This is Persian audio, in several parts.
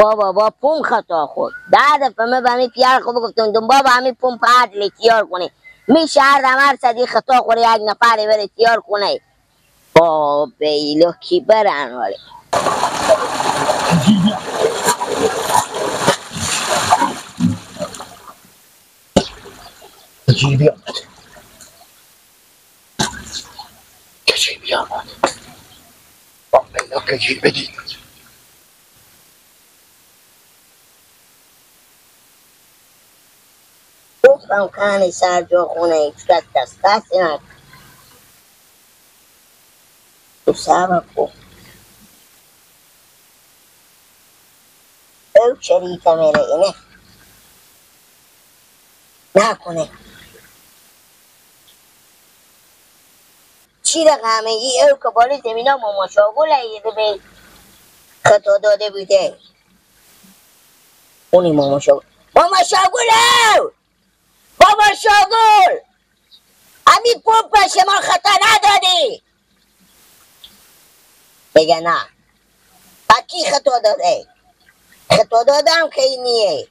بابا با پوم خطا خورد. ده دفعه من به همی پیار خود گفتم دم بابا همی پمپ عدل تیار کنه. میشه هر دم هر صدی خطا خوره یک نفری بره تیار کنه. بابا ایلو کی برن ولی. کجی بیامد کجی بیامد با ایلو کجی بدید. گفتم کنی سر جا خونه هیچ کس دست دستی نکن تو سر کن. او شریک میره اینه نکنه چی رقمه ای او که بالی زمینا ماما شاگل ایده به خطا داده بوده. اونی ماما شاگل ماما شاگل او بابا شاگل همی پمپ شما خطا ندادی. بگه نه با کی خطا داده؟ خطا دادم که این نیه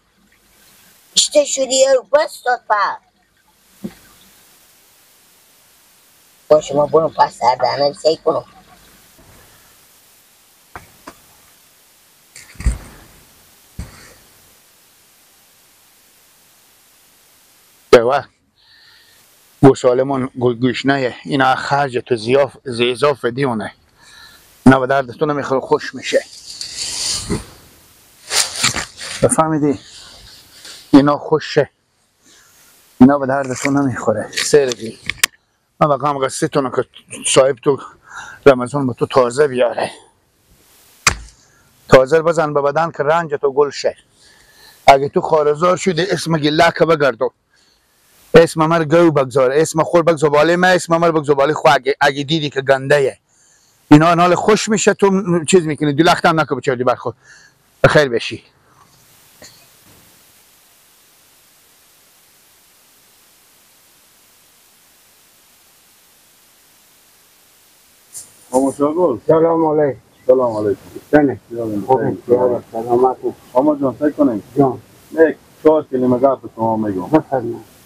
اشته شدی او بس داد پا با شما برو پس سردانه سی کنم. گوشالمون گوشنه اینا خرج تو زیزاف دیونه اینا به دردتون نمیخوره خوش میشه. بفهمیدی؟ اینا خوشه اینا به دردتون نمیخوره. سرگی من بقیم قصه تونه که صاحب تو رمضان به تو تازه بیاره. تازه بزن به بدن که رنج تو گل شه. اگه تو خارزار شدی اسم گلک بگردو اسم مر گو بگذار اسم خور بگذار بالای من اسم مر بگذار بالای خو. اگه دیدی که گنده اینا نال خوش میشه تو چیز میکنی دلخت هم نکن بچردی بر خود بخیر بشی. ماما شاگل سلام علیکم. سلام علیکم. چنه؟ سلامت. ماما جان سعی کنیم جان یک 4 کلمه گپ به شما میگم. بفرمایید.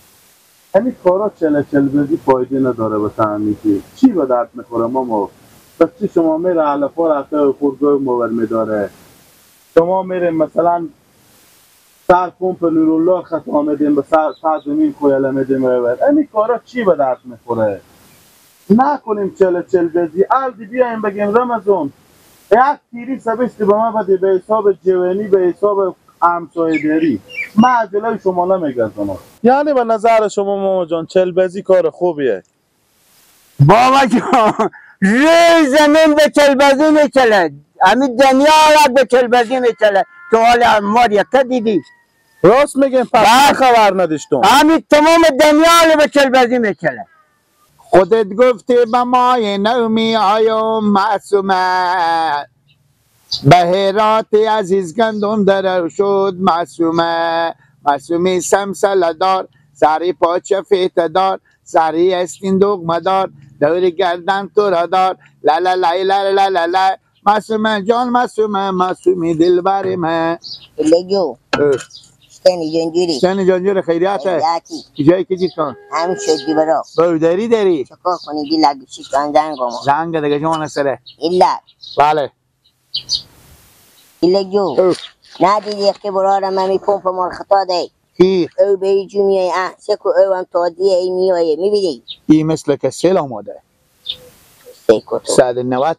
همین کارا چله چل بزی فایده نداره به تعمیتی. چی به درد میخوره ماما؟ بس چی شما میره علفا رفته و خورگاه مور میداره. شما میره مثلا سر پمپ نورالله خطا میدیم به سر زمین خویله میدیم. همین کارا چی به درد میخوره؟ نکنیم چله چل بزی. الدی بیایم بگیم رمضان یک تیری سبشتی به من بده به حساب جوانی به حساب همسایه داری. من عجله شما نمیگردم. یعنی به نظر شما ماما جان چلبزی کار خوبیه؟ بابا جان روی زمین به چلبزی میچله، همین دنیا را به چلبزی میچله. تو حال ما یکه دیدی؟ راست میگیم پس خبر نداشتم. همین تمام دنیا را به چلبزی میچله. خودت گفتی به مای نو می آیم معصومه به هرات عزیز گندم درو شد معصومه معصومی سمسله دار سری پاچه فیت دار سری استین دغمه دار دور گردن تو را دار لا لا لا لا لا لا لا معصومه جان معصومه معصومی دلبر من. لگو شتنی جنجوری شتنی جنجوری خیریته جایی که کن همین شدی برا برو داری داری چکار کنی دی لگوشی کن زنگ ما زنگ دیگه جان سره ایلا بله ایلا ندیدی که برارم همی پمپ مال خطا ده کی؟ او به ایجو میای سکو او هم تادیه ای میایه میبینی؟ ای مثل که سیل آماده سکو تو 190%.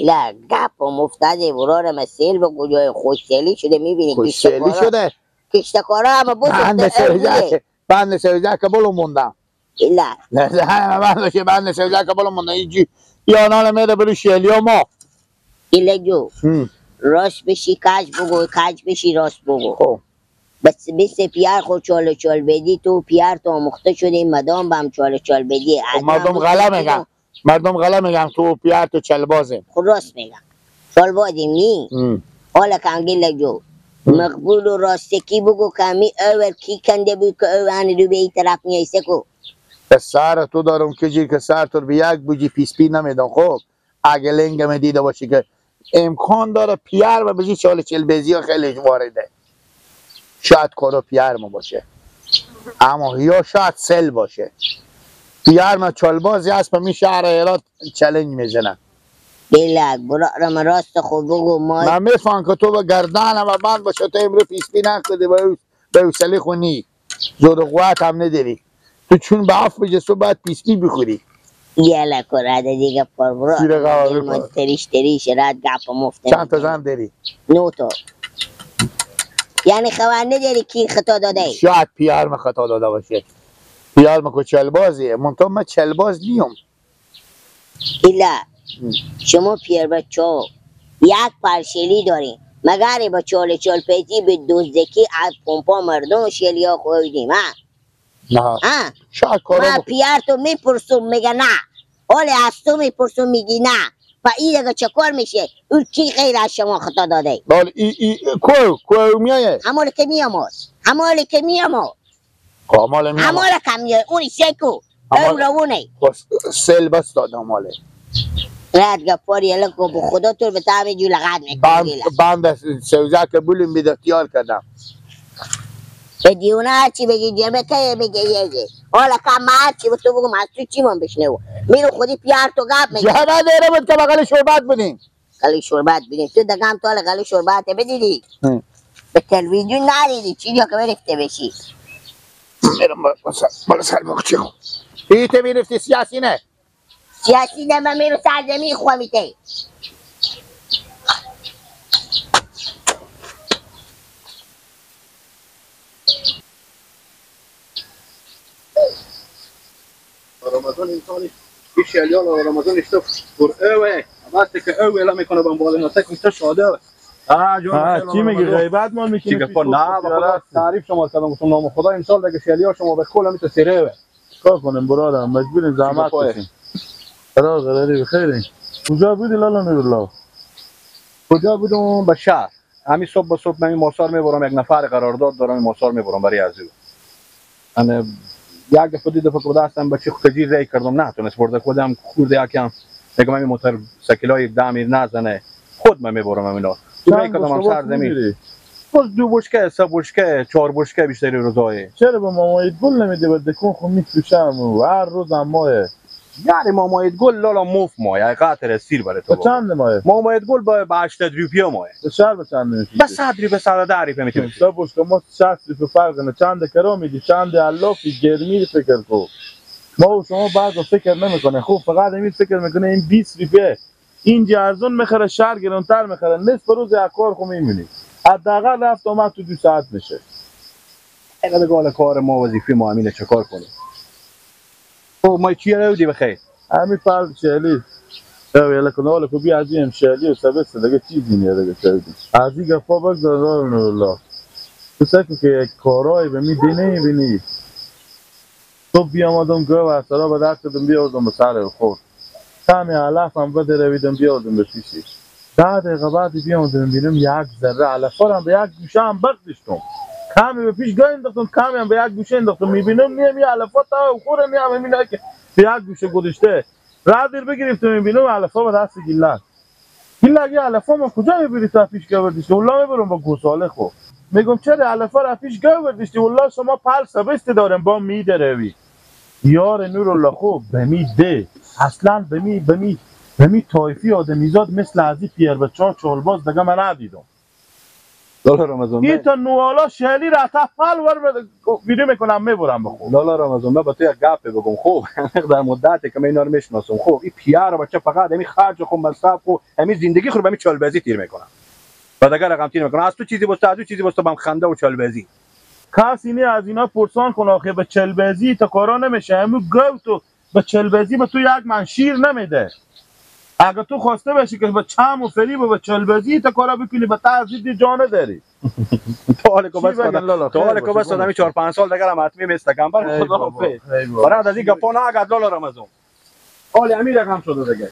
نه گپ و مفتده برارم سیل به کجای خوشسیلی شده میبینی؟ خوشسیلی شده کشتکارا همه بزرگته بند سوزه که بلو موندم نه نه بند سوزه که بلو موندم ایجی یا ناله میره برو شیلی و ما ایله جو راست بشی کج بگو کج بشی راست بگو. خب بس بس پیار خود چال چال بدی تو پیار تو آموخته شده مدام بهم چال چال بدی. مردم غله میگن مردم غله میگن تو پیار تو چلبازه. خود راست میگن چلبازیم نی حالا کنگیل جو مقبول و راستکی بگو کمی اول کی کنده بود که او هنی رو به این طرف میایسه کو به سر تو دارم که جیر که سر تو به یک بوجی پیس پی نمیدم. خب اگه لنگم دیده باشی که امکان داره پیر و بزی چال چلبزی ها خیلی وارده. شاید کارو پیر ما باشه، اما یا شاید سل باشه. پیر ما چالبازی هست به می شهر هرات چلنج میزنم. بیلک برا من راست خود بگو. ما من میفهم که تو به گردنم و بند باشه، تو امرو پیسپی نکردی به حوصله خونی زور و قوت هم نداری. تو چون به عف بجه تو باید پیسپی بخوری. یالا کراده دیگه پر برا تریش تریش رد گپ مفت. چند تا زن داری؟ 9 تا. یعنی خبر نداری کی خطا داده ای؟ شاید پیار ما خطا داده باشه. پیار ما که چلبازیه، منتها من چلباز نیم. ایلا شما پیر بچه یک پرشلی داریم، مگر با چال چال پیتی به دزدکی از پمپا مردم شلی ها خوردیم؟ ها؟ نه شاید کارو من پیر تو میپرسم میگه نه، حالا از تو میپرسم میگی نه. و این دیگه چه کار میشه؟ اون کی غیر از شما خطا داده؟ بله ای کو کو میایه؟ همون که میامد، همون که میامد، همون که میاد اون سکو اون روونه سل بس دادم ماله. رد گفاری الکو به خدا تو به تعمیر جو لغت میکنی. بند سوزه که بولم بیده اختیار کردم. به دیونه هرچی بگی جمعه که بگه یه حالا که من هرچی به تو بگم از تو چی من بشنو میرو خودی پیار تو گپ میگه. جمعه دیره بود که بغل شربت بودیم. غلی شربت بدیم تو دگم تو حالا غلی شربت بدیدی به تلویزیون نریدی چی جا که برفته بشی. میرم بالا سر باغچه خود ایته میرفتی سیاسی نه سیاسی نه من میرو سرزمین خوامیته. رمضان انسانی هیچ الیال رمضان اشتف قرعه بس که او اعلام میکنه با بالا نسک میشه شاده. چی میگی غیبت مال میکنی؟ نه بابا تعریف شما کردم گفتم نام خدا امسال دیگه شلیا شما به کل میته سیره. کار کنیم برادر مجبوریم زحمت بکشیم. قرار قراری بخیریم. کجا بودی لالا نورالله؟ کجا بودم؟ به شهر. همین صبح به صبح من ماسار میبرم، یک نفر قرارداد دارم ماسار میبرم برای از او. انا یک دفعه دو دفعه که دستم بچه خودی ری کردم نتونست برده خودم خورده یکم میگم همین موتور سکلای دمیر نزنه خود من میبرم همینا تو ری کردم هم سر زمین باز 2 بشکه 3 بشکه 4 بشکه بیشتری روزای. چرا به مامایت گل نمیده؟ به دکون خو میفروشم و هر روز هم ماه. یعنی مامایت گل لالا مفت ماه قطر سیر برای تو. چند ماه؟ مامایت گل با 80 روپیه ماه. به شهر به چند میشه؟ به 100 روپیه 110 روپیه میتونی. سه بشکه ما 60 روپیه فرق نه چند کرا میدی چند علافی گرمی فکر کو. ما و شما بعضا فکر نمیکنه خوب فقط همین فکر میکنه این 20 روپیه اینجا ارزون میخره شهر گرونتر میخره نصف روز یک کار خو میمونی. حداقل رفت آمد تو 2 ساعت میشه. اینقدر گال کار ما وظیفه ما همینه چه کار کنیم؟ خب ما چی رو بخیر؟ همین فرد شهلی یالا کنال کو بیا از این شهلی و سبس دیگه چیزی نیست دیگه چیزی از این گپا بگذار نورالله. تو سکو که کارای به می دی نمیبینی. تو بیامدم گو و سرا به دست دادم بیاوردم به سر خود کمی علف هم بده رویدم بیاوردم به پیشی. 10 دقیقه بعد بیامدم ببینم یک ذره علف هم به یک گوشه هم برداشتم کمی به پیش گاه انداختم کمی هم به یک گوشه انداختم میبینم نیم یه علفا تا خورم نیم همین که به یک گوشه گذاشته رادیر بگرفتم میبینم علفا به دست گیلک گیلک یه علفا ما کجا میبری تا پیش گاه برداشتی؟ والله میبرم با گوساله خو میگم چرا علفا را پیش گاه برداشتی؟ والله شما پل سبست دارم با میدروی یار نورالله خوب به ده اصلا به می طایفی آدمیزاد مثل از این پیر بچه‌ها چالباز دیگه من ندیدم. لالا رمضان این تا نوالا شهلی را تا پل ور ویدیو میکنم میبرم بخو. لالا رمضان من با تو یک گپ بگم خوب در مدتی که من اینا رو میشناسم خوب این پیر بچه فقط همین خرج خو مصرف خو همین زندگی خو به همین چالبازی تیر میکنم و دیگه رقم تیر میکنم از تو چیزی بسته از تو چیزی بسته بهم خنده و چالبازی. کسی نی از اینا پرسان کن آخه به چلبازی تا کارا نمیشه همون گو تو به چلبازی به تو یک من شیر نمیده. اگه تو خواسته باشی که با چم و فریب و با چلبازی تا کارا بکنی به تعزید جانه داری. تو حال کو بس تو حال کو بس آدمی 4 5 سال دیگه هم حتمی مستکم بر خدا حافظ. برای از این گپا نگد لالا رمضان. حال امیر رقم شده دیگه.